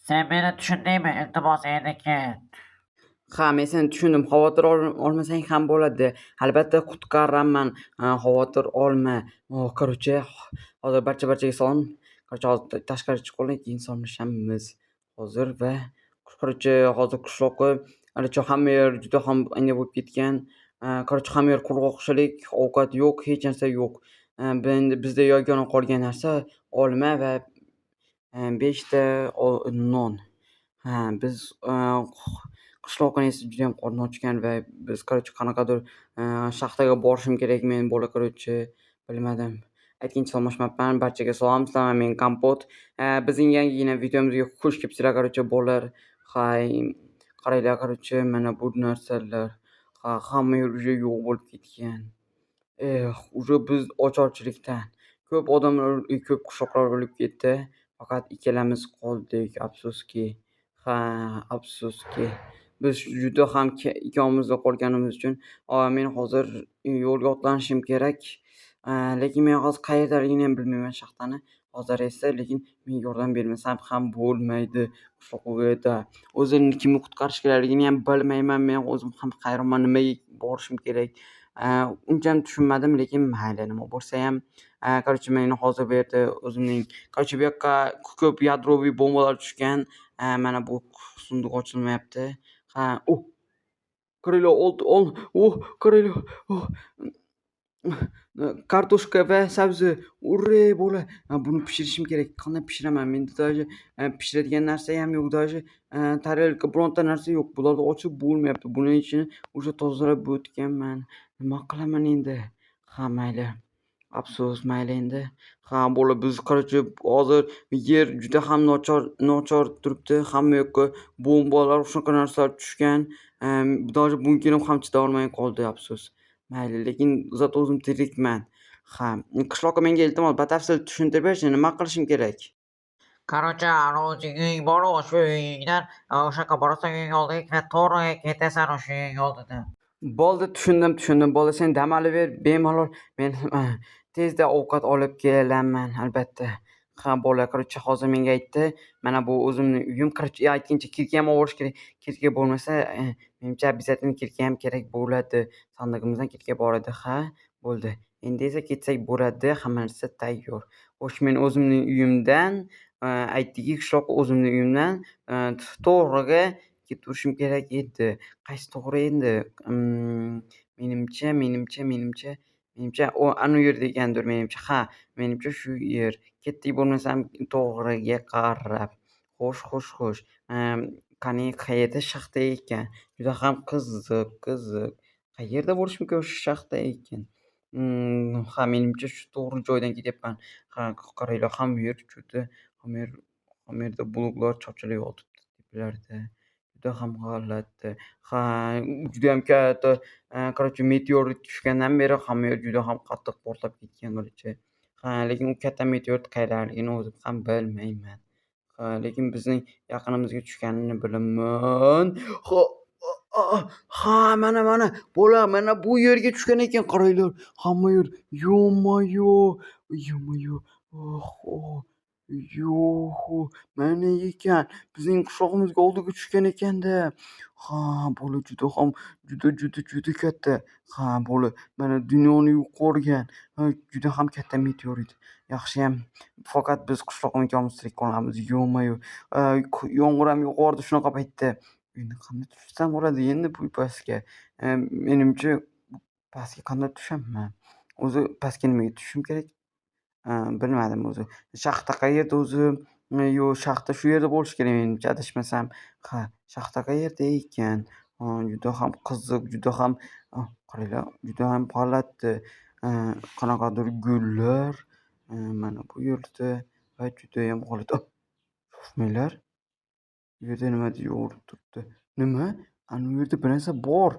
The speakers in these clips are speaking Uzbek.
Sen meni tushundingmi? Iltimos, endi ket. Ha, men seni tushundim. Xavotir olmasang ham bo'ladi. Albatta qutqaraman. Xavotir olma. Oh, короче, hozir barcha-barchaga salom. Короче, hozir tashqari chiqib olay, keyin salomlashamiz. Hozir va короче, hozir qishloqqa, короче, hamma yer juda ham anga bo'lib ketgan. Короче, hamma yer qurg'oqchilik, ovqat yo'q, hech narsa yo'q. Endi bizda yagona qolgan narsa olma va 5 ta non. Ha, biz qishloqni esa judayam qorni ochgan va biz, короче, qanaqadir shaxtaga borishim kerak men bola, короче, bilmadim. Aytgancha salomlashmabman. Barchaga salom. Sizlar bilan men Kompot. Bizning yangigina videomizga xush kelibsizlar, короче, bolalar. Hay, qaranglar, короче, mana bu narsalar. Ha, hamma yer уже yo'q bo'lib ketgan. Eh, уже biz ocharchilikdan ko'p odamlar, ko'p qishloqlar o'lib ketdi. Faqat ikkalamiz qoldik, afsuski. Ha, afsuski. Biz juda ham ikkovimiz qolganimiz uchun men hozir yo'lga otlanishim kerak. Lekin men hozir qayerdaligini ham bilmayman shaxtani. Hozir esa lekin men yordam bermasam ham bo'lmaydi qishloqda. O'zimni kimni qutqarish kerakligini ham bilmayman. Men o'zim ham hayronman, nimaga borishim kerak. Uncham tushunmadim, lekin mayli, nima bo'lsayam. Короче, men hozir bu yerda o'zimning, короче, bu yoqqa ko'p yadroviy bombalar tushgan. Mana bu sunduq ochilmayapti. Ha, oh! Qaranglar, olt ol oh, qaranglar. Oh! Kartoshka va sabzi. Urre, bola! Buni pishirishim kerak. Qanday pishiraman? Menda даже pishiradigan narsayam yo'q, даже tarelka, bironta narsa yo'q. Bularni ochib bo'lmayapti. Buni ichini уже tozalab o'tganman. Nima qilaman endi? Ha, mayli. Afsus, mayli endi. Ha, bola, biz, короче, hozir yer juda ham nochor nochor turibdi. Hamma yoqqa bombalar, shunaqa narsalar tushgan. Даже bunkerim ham chidolmay qoldi, afsus. Mayli, lekin зато o'zim tirikman. Ha, qishloqqa menga iltimos batafsil tushuntirib berchi, nima qilishim kerak? Короче, anavi o'zing uying bor-u, o'sha uyingdan o'sha yoqqa borasan, uying oldiga va to'g'ri ketasan o'sha uying oldidan. Bo'ldi, tushundim, tushundim. Bo'ldi, sen dam olaver, bemalol. Men tezda ovqat olib kelaman, albatta. Ha, bola, короче, hozir menga aytdi. Mana bu o'zimni uyim. Короче, aytgancha kirka ham olib kerak. Kirka bo'lmasa, menimcha, обязательно kirka ham kerak bo'ladi. Sandig'imizdan kirka bor edi. Ha, bo'ldi. Endi esa ketsak bo'ladi. Hamma narsa tayyor. Xo'sh, men o'zimning uyimdan aytdiki, qishloq o'zimning uyimdan to'g'riga ketaverishim kerak edi. Qaysi to'g'ri endi? Menimcha, u ana u yerda ekandir menimcha. Ha, menimcha, shu yer. Ketdik bo'lmasam to'g'riga qarab. Xo'sh, xo'sh, xo'sh. Qani, qayerda shaxta ekan? Juda ham qiziq, qiziq. Qayerda bo'lishi mumkin o'sha shaxta ekan? Ha, menimcha, shu to'g'ri joydan ketyapman. Ha, qaranglar, hamma yer juda, hamma yer, hamma yerda bloklar sochilib yotibdi tepalarda. Juda ham g'alati. Ha, judayam katta, короче, meteorit tushgandan beri hamma yer juda ham qattiq portlab ketgan, короче. Ha, lekin u katta meteorit qayerdaligini o'zim ham bilmayman. Ha, lekin bizning yaqinimizga tushganini bilaman. Ha, ha, mana, mana, bola, mana bu yerga tushgan ekan, qaranglar. Hamma yer, ё-моё, ё-моё, oh, yo'q, mana ekan. Bizning qishlog'imizga oldiga tushgan ekanda. Ha, bola, juda ham juda, juda, juda katta. Ha, bola, mana dunyoni yuqorgan. Ha, juda ham katta meteorit. Yaxshiyam faqat biz qishlog'im ikkovimiz tirik qolamiz. Ё-моё, yomg'ir ham yog'ordi shunaqa paytda. Endi qanday tushsam bo'ladi endi bu pastga? Menimcha, pastga qanday tushaman? O'zi pastga nimaga tushishim kerak? Bilmadim o'zi. Shaxta qayerda o'zi? Yo'q, shaxta shu yerda bo'lishi kerak menimcha, adashmasam. Ha, shaxta qayerda ekan? Juda ham qiziq, juda ham, qaranglar, juda ham g'alati. Qanaqadir gullar mana bu yerda va judayam g'alati. Shoshmanglar. Bu yerda nimadir yo'g'irib turibdi. Nima? Ana u yerda bir narsa bor.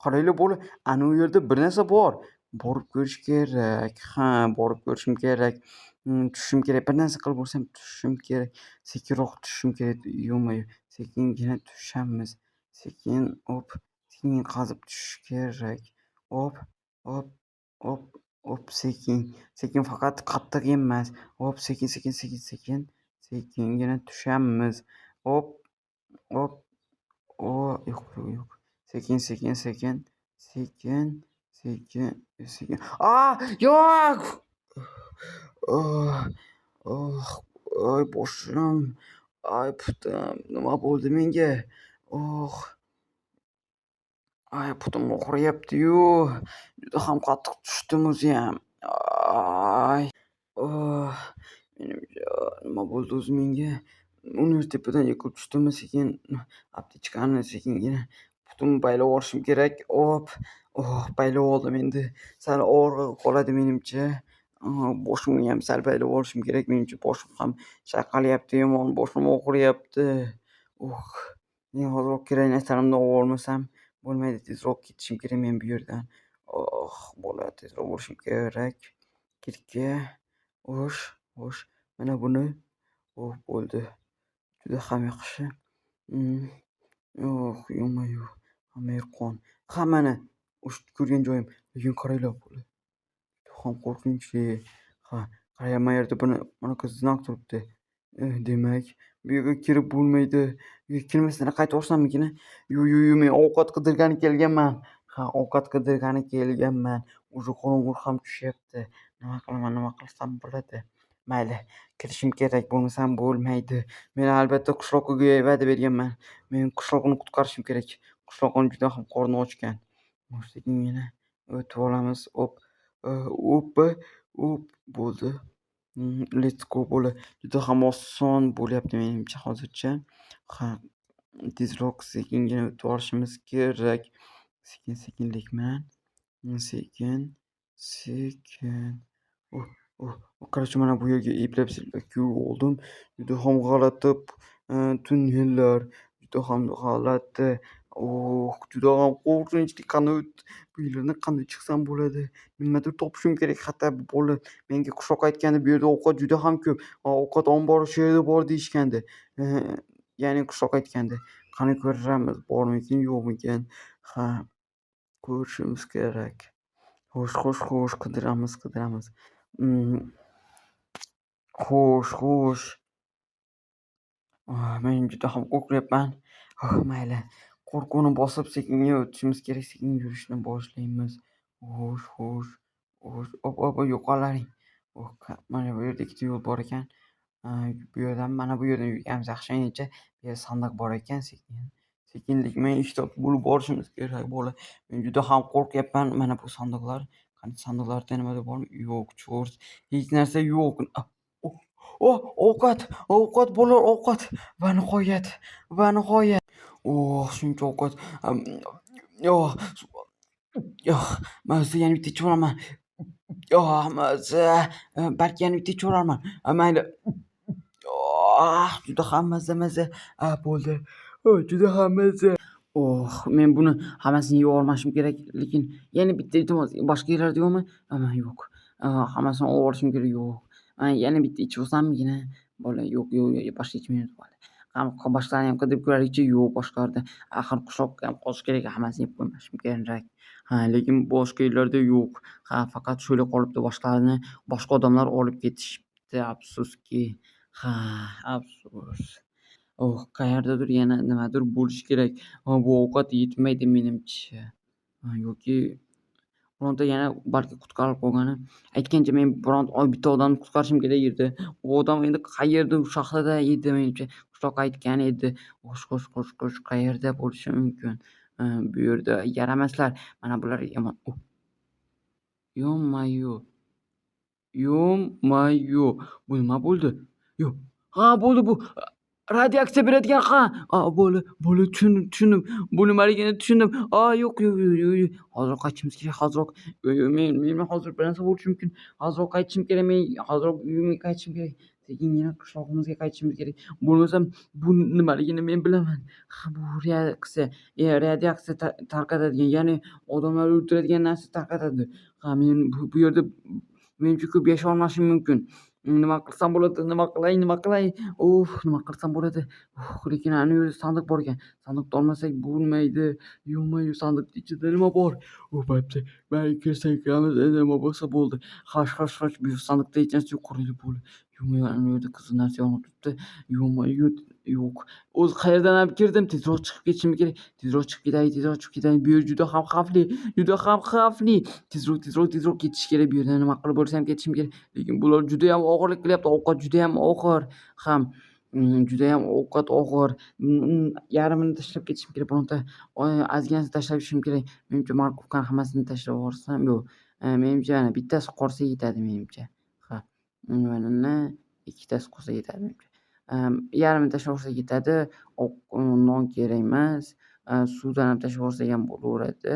Qaranglar, bola, ana u yerda bir narsa bor. Borib ko'rish kerak. Ha, borib ko'rishim kerak. Tushishim kerak. Bir narsa qilib bo'lsam tushishim kerak. Sekinroq tushishim kerak. Ё-моё, sekingina tushamiz. Sekin, op, sekin qazib tushish kerak. Op, op, op, op, sekin. Sekin, faqat qattiq emas. Hop, sekin, sekin, sekin, sekin, sekingina tushamiz. Hop, hop. O, yo'q, yo'q, yo'q. Sekin, sekin, sekin. Sekin, sekin, sekin. A, yo'q! Oh, oh, ay boshim. Ay putim, nima bo'ldi menga? Oh. Ay putim og'riyapti-yu. Juda ham qattiq tushdim o'ziyam. Ay. Oh, menimcha nima bo'ldi o'zi menga? Uni tepadan yiqilib tushdimmi, sekin aptechkani sekingina putimni baylab olishim kerak. Op. Oh, baylab oldim endi. Sal og'rig'i qoladi menimcha. Boshimni ham sal baylab olishim kerak. Menimcha boshim ham chayqalyapti, yomon boshim og'riyapti. Uh, men hozir kerak narsalarimni olib olmasam bo'lmaydi. Tezroq ketishim kerak men bu yerdan. Oh, bola, tezroq bo'lishim kerak. Kirka. Xo'sh, xo'sh. Mana buni. Oh, bo'ldi. Juda ham yaxshi. Oh, ё-моё, hamma yer qon. Ha, mana o'sha ko'rgan joyim. Lekin qaranglar, bola. Juda ham qo'rqinchli. Ha, qarang, mana yerda buni bunaqa знак turibdi. Demak, bu yerga kirib bo'lmaydi. Bu yerga kirmasdan qaytib yuborsammikin? Yo'q, yo'q, yo'q, men ovqat qidirgani kelganman. Ha, ovqat qidirgani kelganman. Уже qorong'u ham tushyapti. Nima qilaman, nima qilsam bo'ladi? Mayli, kirishim kerak, bo'lmasam bo'lmaydi. Men albatta qishloqqa va'da berganman. Men qishloqni qutqarishim kerak. Qishloqning juda ham qorni ochgan. Sekingina o'tib olamiz. Op, oppa, op, bo'ldi. Let's go, bola. Juda ham oson bo'lyapti menimcha hozircha. Ha, tezroq sekingina o'tib olishimiz kerak. Sekin sekinlik bilan. Sekin, sekin. Oh, oh, короче, mana bu yerga eplab seplab kirib oldim. Juda ham g'alati tunnellar, juda ham g'alati. Oh, juda ham qo'rqinchli. Qanday bu yerdan qanday chiqsam bo'ladi? Nimadir topishim kerak hatto bola. Menga qishloq aytgandi, bu yerda ovqat juda ham ko'p. Ovqat ombori shu yerda bor deyishgandi. Ya'ni qishloq aytgandi. Qani ko'ramiz, bormikin, yo'qmikin? Ha, ko'rishimiz kerak. Xo'sh, xo'sh, xo'sh, qidiramiz, qidiramiz. Xo'sh, xo'sh. Men juda ham qo'rqyapman. Oh, mayli. Qo'rquvni bosib sekingina o'tishimiz kerak, sekin yurishni boshlaymiz. Xo'sh, xo'sh, xo'sh. Op, op, yo'qolaring. Oh, mana bu yerda ikkita yo'l bor ekan. Bu yerdan, mana bu yerdan yurganimiz yaxshi menimcha. Bu yerda sandiq bor ekan, sekin. Sekinlik bilan ehtiyot bo'lib borishimiz kerak, bola. Men juda ham qo'rqyapman. Mana bu sandiqlar. Qani, sandiqlarda nimadir bormi? Yo'q, чёрт. Hech narsa yo'q. Oh, ovqat, ovqat, bolalar, ovqat. Va nihoyat, va nihoyat. Oh, shuncha ovqat. Oh, oh, mazza, yana bitta ichib olaman. Oh, mazza. Balki yana bitta ichib olarman. Mayli. Oh, juda ham mazza, mazza. Bo'ldi. Juda ham mazza. Oh, men buni hammasini yeb olmashim kerak, lekin yana bitta, iltimos, boshqa yerlarda yo'qmi? Yo'q. Hammasini olib olishim kerak, yo'q. Yana bitta ichib olsamgina, bola, yo'q, yo'q, yo'q, boshqa ichmaymiz, bola. Boshqalarni ham qidirib ko'raylikchi, yo'q, boshqalarda axir qishloqqa ham qolish kerak, hammasini yeb qo'ymashim kerak. Ha, lekin boshqa yerlarda yo'q. Ha, faqat shu qolibdi, boshqalarini boshqa odamlar olib ketishibdi, afsuski. Ha, afsus. Oh, qayerdadir yana nimadir bo'lishi kerak. Bu ovqat yetmaydi menimcha. Yoki bironta yana balki qutqarib qolgani. Aytgancha, men bironta bitta odamni qutqarishim kerak edi. U odam endi qayerda, shaxtada edi menimcha. Qishloqqa aytgan edi. Xo'sh, xo'sh, xo'sh, xo'sh, qayerda bo'lishi mumkin? Bu yerda yaramaslar. Mana bular yomon. Ё-моё. Ё-моё. Bu nima bo'ldi? Yo'q. Ha, bo'ldi bu. Radiatsiya beradigan, ha. Bo'ldi, bo'ldi, tushundim, tushundim. Bu nimaligini tushundim. A, yo'q, yo'q, yo'q, yo'q. Hozirroq qaytishimiz kerak, hozirroq. Yo'q, yo'q, men hozir bir narsa bo'lishi mumkin. Hozirroq qaytishim kerak, men hozirroq uyimga qaytishim kerak. Sekingina qishlog'imizga qaytishimiz kerak. Bo'lmasam bu nimaligini men bilaman. Ha, bu reaksiya, radiatsiya tarqatadigan, ya'ni odamlarni o'ldiradigan narsa tarqatadi. Ha, men bu yerda menimcha ko'p yashay olmaslim mumkin. Nima qilsam bo'ladi? Nima qilay, nima qilay? Uf, nima qilsam bo'ladi? Uf, lekin ana yerda sandiq bor ekan. Sandiqni olmasak bo'lmaydi. Ё-моё, sandiqni ichida nima bor? U mayli, kirsak kiramiz, endi nima bo'lsa bo'ldi. Xo'sh, xo'sh, xo'sh, bu sandiqda hech narsa yo'q, qorayib bo'ldi. Ё-моё, ana yerda qizil narsa yonib turibdi. Ё-моё. Yo'q. O'zi qayerdan ham kirdim? Tezroq chiqib ketishim kerak. Tezroq chiqib ketay, tezroq chiqib ketay. Bu yer juda ham xavfli, juda ham xavfli. Tezroq, tezroq, tezroq ketish kerak. Bu yerdan nima qilib bo'lsa ham ketishim kerak. Lekin bular juda ham og'irlik qilyapti. Ovqat juda ham og'ir. Ham juda ham ovqat og'ir. Yarmini tashlab ketishim kerak bironta. Ozginasini tashlab ketishim kerak. Menimcha, морковка ni hammasini tashlab yuborsam, yo'q. Menimcha, bittasi qolsa yetadi menimcha. Ha. Mana ikkitasi qolsa yetadi menimcha. Yarmini tashlab yuborsak yetadi. Non kerak emas. Suvdan ham tashlab yuborsak ham bo'laveradi.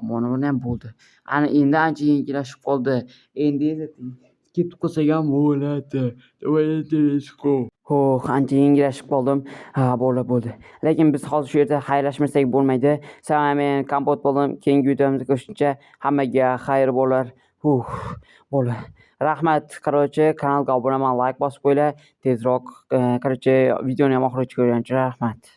Mana buni ham bo'ldi. Ana endi ancha yengillashib qoldi. Endi esa ketib qolsak ham bo'ladi. Ho'h, ancha yengillashib qoldim. Ha, bo'ldi, bo'ldi. Lekin biz hozir shu yerda xayrlashmasak bo'lmaydi. Sizlar men Kompot bo'ldim. Keyingi videomizda ko'rishguncha hammaga xayr bo'lar. Huh, bo'ldi. Rahmat, короче, kanalga obuna, like bosib qo'yinglar. Tezroq, короче, videoni ham oxirigacha ko'rgancha rahmat.